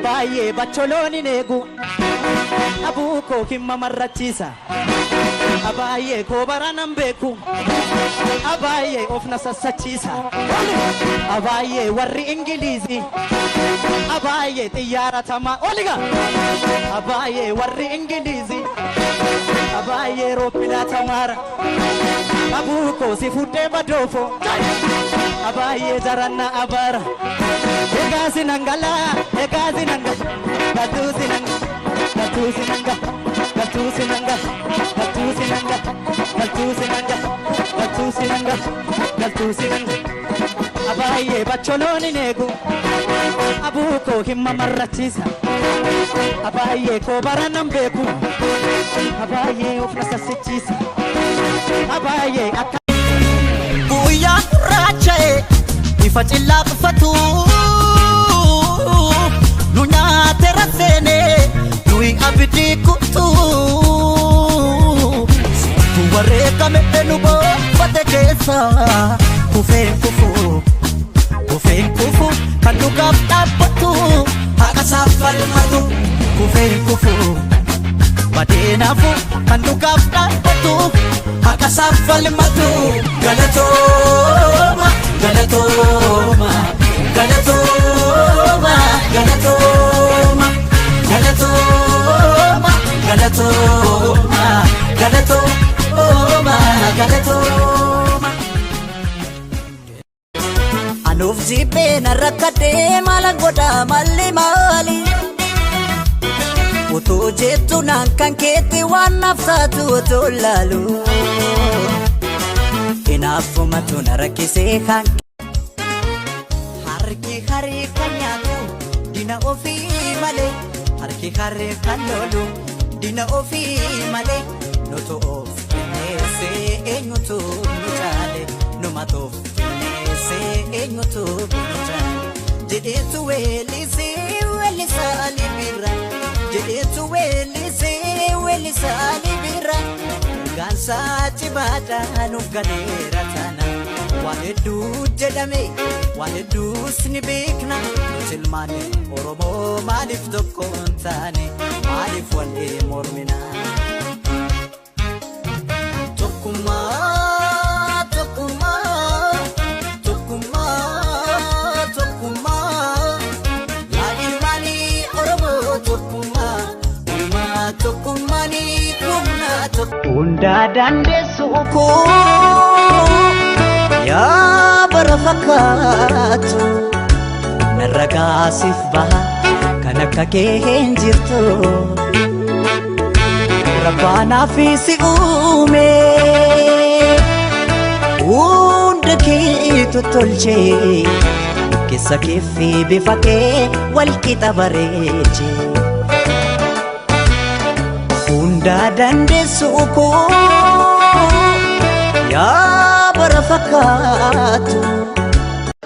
Baay'ee bacholoon hin eegu. Abuu koo hin mamarrachiisa. Baay'ee koo bara nan beeku. Baay'ee of na sassachiisa. Baay'ee warri Ingiliizii. Baay'ee xiyyaara tamaa. Oliga! Baay'ee warri Ingiliizii. Baay'ee rooppilaa tamaara. Abuu koo si fuudhee badoofo. Baay'ee jaranna abaara. Egaa sinangala, egaa sinanga, galtuu sinanga, galtuu sinanga, galtuu sinanga, galtuu sinanga, galtuu sinanga, galtuu sinanga, galtuu sinanga. Baay'ee bacholoon hin eegu. Abuu koo hin mamarrachiisa. Baay'ee koo bara nan beeku. Baay'ee of na sassichiisa. Baay'ee akka. Guyyaa gurraacha'e ifa cillaafatu nu nyaate rafeene nuyi abidii kutu tu wareegame nu boonfate keessa kufeen kufu kufeen kufu kan dhugaaf dhaabbatu haqa isaaf falmatu kufeen kufu badeenaafu kan dhugaaf dhaabbatu haqa isaaf falmatu. Galatooma, galatooma, galatooma, galatooma, galatooma, galatooma, galatooma, galatooma. Anuuf jibbee na rakkadhee maala godha malli maali? Utuu jettu naan kan keetti waan naaf taatu otoo laalu. Hinaaffumatu na rakkisee kan. Harki haree kan nyaatu dina ofii malee, harki haree kan lolu dina ofii malee, nutu of qinneessee eenyutu nu caale, numatu of qinneessee eenyutu nu caale jedheetu weellisee weellisaa libira, jedheetu weellisee weellisaa libira. Ergaansaa cimaadha nuuf galeera taana. Waan hedduu jedhame, waan hedduus ni beekna. Nuti ilmaan Oromoo maaliif tokko hin taane? Maaliif walii mormina? Tokkummaa, tokkummaa, tokkummaa, tokkummaa. Yaa ilmaanii Oromoo, tokkummaa, uumaa tokkummaanii humna tokko. Hundaa dandeessu koo yaa bara fakkaatu narra gaasiif baha kan akka kee hin jirtu. Rabbaanaaf si uume, hunda kee tottolchee, keessa kee fi bifa kee wal qixa bareeche. Hundaa dandeessu koo yaa bara fakkaatu.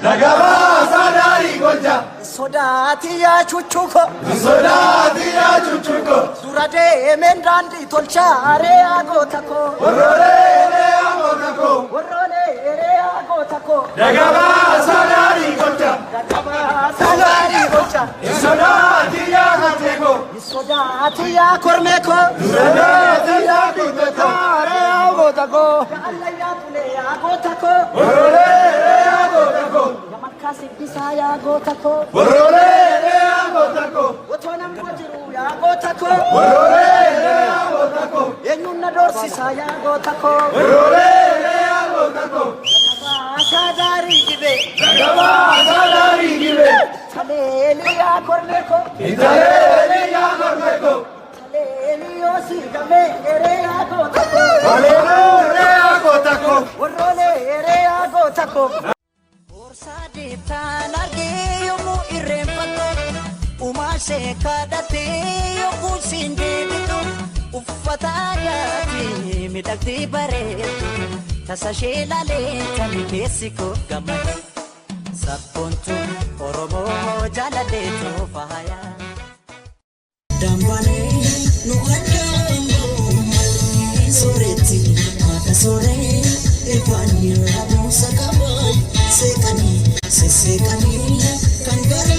Nagabaa daarii golja. Sodaati yaa chuchuko. Sodaati yaa cuccuko. Dura deemeen daandii tolchaaree yaa goota koo. Warroolee yaa goota koo. Warroolee yaa goota koo. Nagabaa daarii golja. Gagabaa sagaarii golcha. Sodaati yaa haatee koo. Sodaati yaa kormee koo. Sodaati yaa kormee koo. Haaree yaa goota koo. Allayyaa tulee yaa goota koo. Warroolee yaa goota koo. Yamakkaa siddisaa yaa goota koo. Warroolee yaa goota koo. Otoo namni jiru yaa goota koo. Warroolee yaa goota koo. Eenyuun na doorsisaa yaa goota koo. Warroolee yaa goota koo. Gagabaa daarii gibee. Nagabaa daarii gibee. Taleelii yaa kormee koo. Italeelee yaa kormee koo. Taleelii yoo siigamee eree yaa goota koo. Warroolee yaa goota koo. Warroolee eree yaa goota koo. Boorsaa deettaan argee yommuu irreenfattu, uumaashee kadhattee yommuu siin deebitu, uffata aadaatiin miidhagdee bareeddu, tasa ishee laalee tani keessi koo gammade. Sabboontu Oromoo jaalalleetu faaya. Dambalee nu addaan malee sooretti haadha sooree irbaanii raabsa qabay seeqanii sesseeqanii kan gara.